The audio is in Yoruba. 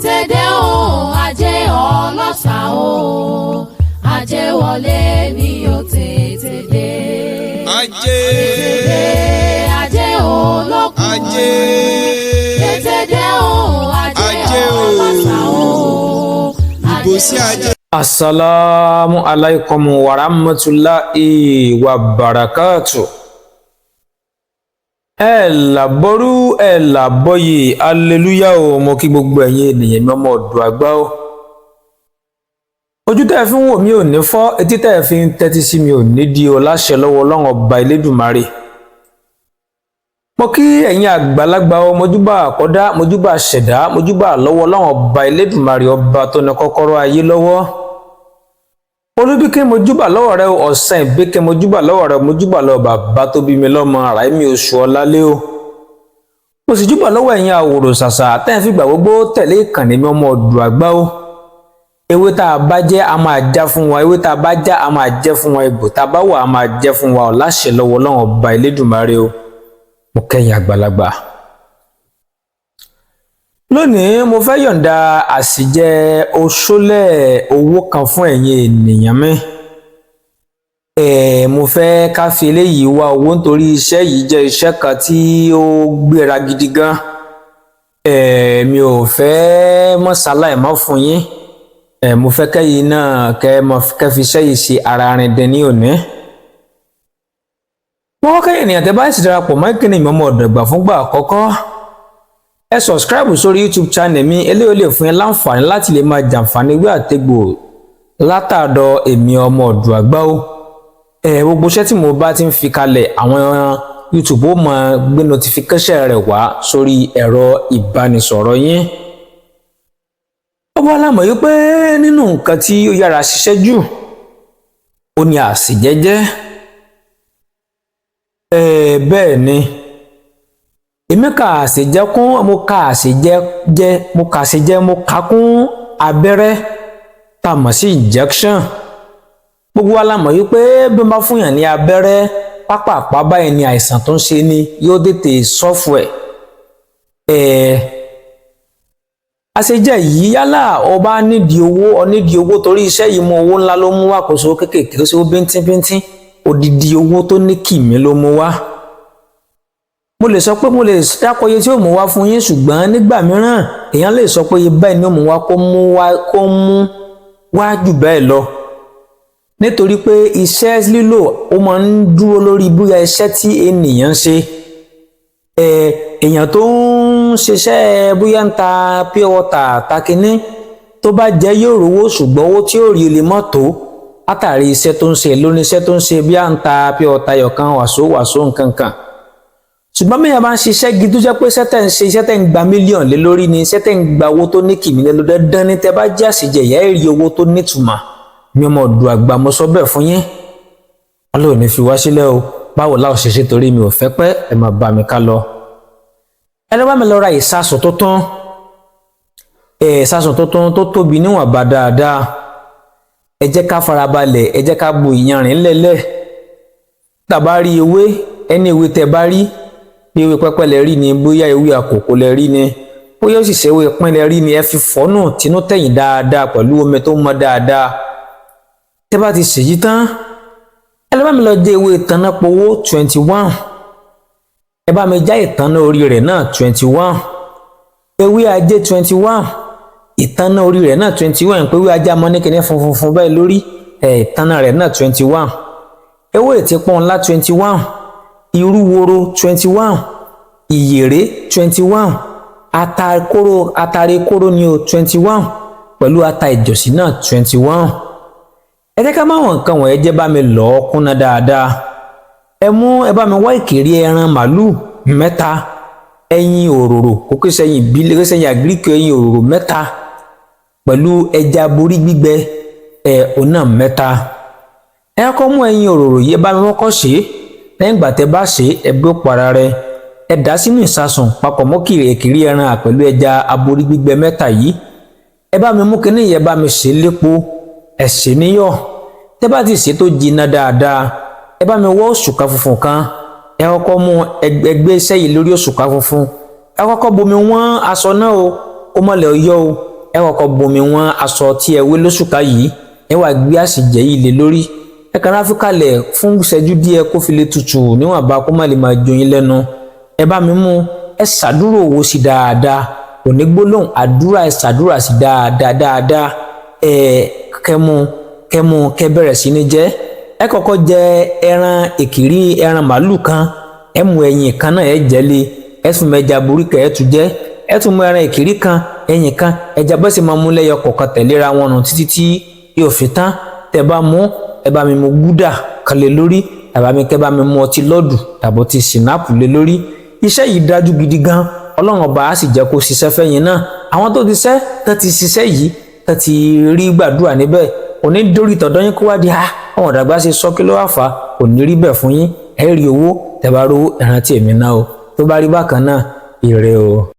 Tètè dé o, ajé ọlọ́ṣà o, ajé wọlé ni o, tètè dé. Ajé. Tètè dé, ajé olókun. Ajé. Tètè dé o, ajé Ajé o. ọlọ́ṣà o, Ìbò sí ajé. Asalaamu alaikum wa rahmatulahi wa barakatu. Ẹ làbọ́rú, ẹ làbọ́yè, aleluya o. Mo kí gbogbo ẹ̀yin ènìyàn mi, ọmọ ọ̀dọ̀ àgbà o. Ojú tẹ́ ẹ fi ń wò mí ò ní fọ́, etí tẹ́ ẹ fi ń tẹ́tí sí mi ò ní di o, láṣẹ lọ́wọ́ Ọlọ́run Ọba Elédùmarè. Mo kí ẹ̀yin àgbàlagbà o. Mojúbà àkọ́dá, mojúbà ṣẹ̀dá, mojúbà lọ́wọ́ Ọlọ́run Ọba Elédùmarè, ọba tó ní kọ́kọ́rọ́ ayé lọ́wọ́. Olúbíkẹ́, mojúbà lọ́wọ́ rẹ o. Ọ̀sán ìbíkẹ́, mojúbà lọ́wọ́ rẹ. Mojúbà lọ́wọ́ bàbá tó bí mi lọ́mọ, Ràìmí Oṣù Ọlálé o. Mo sì júbà lọ́wọ́ ẹ̀yin àwòrò ṣàṣà tẹ́ ẹ̀ fìgbà gbogbo tẹ̀lé ìkànnì mi, ọmọ ọ̀dùn àgbà o. Ewé tá a bá jẹ́, a máa já fún wa. Ewé tá a bá já, a máa jẹ́ fún wa. Ibò tá a bá wà, a máa jẹ́ fún wa. Ọ̀láṣẹ lọ́wọ́ Ọlọ́run Ọba Elédùmarè o. Mo kẹ́yìn àgbàlagbà. Lónìí, mo fẹ́ yọ̀ǹda àsìjẹ oṣólẹ̀ owó kan fún ẹ̀yin ènìyàn mi. Mo fẹ́ ká fi eléyìí wá owó, nítorí iṣẹ́ yìí jẹ́ iṣẹ́ kan tí ó gbéra gidi gan. Mi ò fẹ́ mọ̀sáláì mọ́ fún yín. Mo fẹ́ kẹ́yìn náà kẹ́ mọ̀ kẹ́ fi iṣẹ́ yìí ṣe ara rìn dín ní òní. Wọ́n kẹ́yìn ènìyàn tẹ́ bá sì darapọ̀ mọ́ ìkíni mi, ọmọ ọ̀dọ̀ ìgbà fúngbà àkọ́kọ́, ẹ subscribe sórí YouTube channel mi. Eléyìí lè fún yín láǹfààní láti lè máa jàǹfààní ìwé àtegbò látàdọ̀ èmi, ọmọ ọ̀dọ̀ àgbà o. Gbogbo iṣẹ́ tí mo bá ti ń fi kalẹ̀, àwọn YouTube ó máa gbé notification rẹ̀ wá sórí ẹ̀rọ ìbánisọ̀rọ̀ yín. Ó bá lámọ̀ yìí pé nínú nǹkan tí ó yára ṣiṣẹ́ jù, ó ní àsìjẹ́jẹ́. Bẹ́ẹ̀ ni, èmi kà àsèjẹ kún, mo kà àsèjẹ jẹ, mo kà àsèjẹ, mo kà kún abẹ́rẹ́ tá a mọ̀ sí injection. Gbogbo wa la mọ̀ yìí pé bí wọ́n bá fún yàn ní abẹ́rẹ́ pápápá báyìí ni àìsàn tó ń ṣe ni yóò tètè sọ́fù ẹ̀. Àṣejẹ yìí, yálà ọba nídìí owó, ọ nídìí owó, torí iṣẹ́ yìí mú owó ńlá ló mú wá. Kó so kéékèèké, kó so bíntín-bíntín, odidi owó tó ní kìmí ló mú wá. Mo lè sọ pé mo lè dákọ iye tí ó mú wá fún yín, ṣùgbọ́n nígbà mìíràn, èèyàn lè sọ pé iye báyìí ni ó mú wá, kó mú wá, kó mú wá jù bẹ́ẹ̀ lọ, nítorí pé iṣẹ́ lílò, ó máa ń dúró lórí bóyá iṣẹ́ tí ènìyàn ń ṣe. Èèyàn tó ń ṣiṣẹ́, bóyá ń ta pure water, ta kínní, tó bá jẹ́ yóò rówó, ṣùgbọ́n owó tí ó rí lè mọ́ tó, látàrí iṣẹ́ tó ń ṣe lóní iṣẹ́ tó ń ṣe, bí à ń ta pure water yọ̀kan, wàsó wàsó, nǹkan kan. Ṣùgbọ́n bí èèyàn bá ń ṣiṣẹ́ gidi, tó jẹ́ pé iṣẹ́ tẹ̀ ń ṣe, iṣẹ́ tẹ̀ ń gba mílíọ̀nù lé lórí ni, iṣẹ́ tẹ̀ ń gba owó tó ní kìmí lé lórí, dandan ní tẹ́ bá jẹ́ àṣejẹ ìyá ẹ̀ rí owó tó nítumọ̀. Mi, ọmọ ọ̀dọ̀ àgbà, mo sọ bẹ́ẹ̀ fún yín. Ọlọ́run ní fi wá sílẹ̀ o. Báwo láò ṣe ṣe? Torí mi ò fẹ́ pẹ́, ẹ máa bá mi ká lọ. Ẹ lọ́ bá mi lọ ra ìsasùn tuntun, ẹ ìsasùn tuntun tó tóbi níwọ̀nba dáadáa. Ẹ jẹ́ ká farabalẹ̀, ẹ jẹ́ ká bu ìyanrìn ńlẹ̀lẹ̀. Tàbá rí ewé, ẹni ewé tẹ́ bá rí, bí ewé pẹ́pẹ́ lẹ rí ni, bóyá ewé àkókò lẹ rí ni, bóyá ó sì ṣe ewé pín lẹ rí ni, ẹ fi fọ́nù tinú tẹ̀yìn dáadáa pẹ̀lú omi tó mọ́ dáadáa. Tẹ́ bá ti ṣèyí tán, ẹ lọ bá mi lọ jẹ ewé tanápowó 21. Ẹ bá mi já ìtanná orí rẹ̀ náà 21, ewé ajé 21, ìtanná orí rẹ̀ náà 21, pé ewé ajé amọ́ ní kíní funfun fún báyìí lórí ẹ̀, ìtanná rẹ̀ náà 21, ewé ìtìpọ́n ńlá 21, irú woro 21, ìyèré 21, atakóró, atare kóró ni o, 21, pẹ̀lú ata ìjọsìn náà 21. Ẹ jẹ́ ká má wọn nǹkan wọ̀nyẹn jẹ́ bá mi lọ̀ ọ́ kúnná dáadáa. Ẹ mú, ẹ bá mi wá ìkèrè ẹran màlúù mẹ́ta, ẹyin òróró kókó sẹ́yìn ìbílẹ̀, kókó sẹ́yìn àgíríkì, ẹyin òróró mẹ́ta, pẹ̀lú ẹja borí gbígbẹ ẹ̀ òun náà mẹ́ta. Ẹ kọ́ mú ẹyin òróró yìí, ẹ bá mi kọ́kọ́ ṣe é. Lẹ́yìn ìgbà tẹ́ bá ṣe é, ẹ gbé para rẹ, ẹ dà sínú ìsasùn papọ̀ mọ́ kìrìkìrì ẹran pẹ̀lú ẹja aborí gbígbẹ mẹ́ta yìí. Ẹ bá mi mú kinní yìí, ẹ bá mi ṣe é lépo, ẹ ṣe níyọ̀. Tẹ́ bá ti ṣe tó jiná dáadáa, ẹ bá mi wọ́ òṣùká funfun kan. Ẹ kọ́kọ́ mú ẹgbẹ́ iṣẹ́ yìí lórí òṣùká funfun. Ẹ kọ́kọ́ bomi wọ́n aṣọ náà o, kó má lè yọ o. Ẹ kọ́kọ́ bomi wọn aṣọ tí ẹ wé lóṣùká yìí, ẹ wá gbé àṣejẹ yìí lé lórí. Ẹ kàn ráfi kalẹ̀ fún ìṣẹ́jú díẹ̀ kó fi lè tutù níwọ̀nba, kó má lè máa jó yín lẹ́nu. Ẹ bá mi mú, ẹ ṣàdúrò owó sí dáadáa, kò ní gbólóhùn àdúrà, ẹ ṣàdúrà sí dáadáa dáadáa. Ẹ kẹmu kẹmu, kẹ bẹ̀rẹ̀ sí ní jẹ. Ẹ kọ́kọ́ jẹ ẹran èkìrí, ẹran màálù kan, ẹ mú ẹyin kan náà, ẹ jẹ lé, ẹ tún mẹja buríkẹ, ẹ tún jẹ, ẹ tún mú ẹran èkìrí kan, ẹyin kan, ẹja. Bẹ́sẹ̀ máa mú lẹ́yọ kọ̀ọ̀kan tẹ̀léra wọn nù títí tí yóò fi tán. Tẹ bá mú, ẹ bá mi mú gúdà kan lé lórí, tàbá mi kẹ́ bá mi mú ọtí lọ́dù tàbí ọtí sinapu lé lórí. Iṣẹ́ yìí dájú gidi gan, Ọlọ́run ọba á sì jẹ́ kó ṣiṣẹ́ fẹ́yìn náà. Àwọn tó ti ṣẹ́ tó ti ṣiṣẹ́ yìí tó ti rí gbàdúrà níbẹ̀, òní dórí tọ̀dọ̀ yín kó wá di ha àwọn ọ̀dàgbà ṣe sọ kí ló wà fà á, kò ní rí bẹ́ẹ̀ fún yín. Ẹ rí owó, tẹ́ bá rówó, ẹ rántí èmi náà o. Tó bá rí bákan náà, ire o.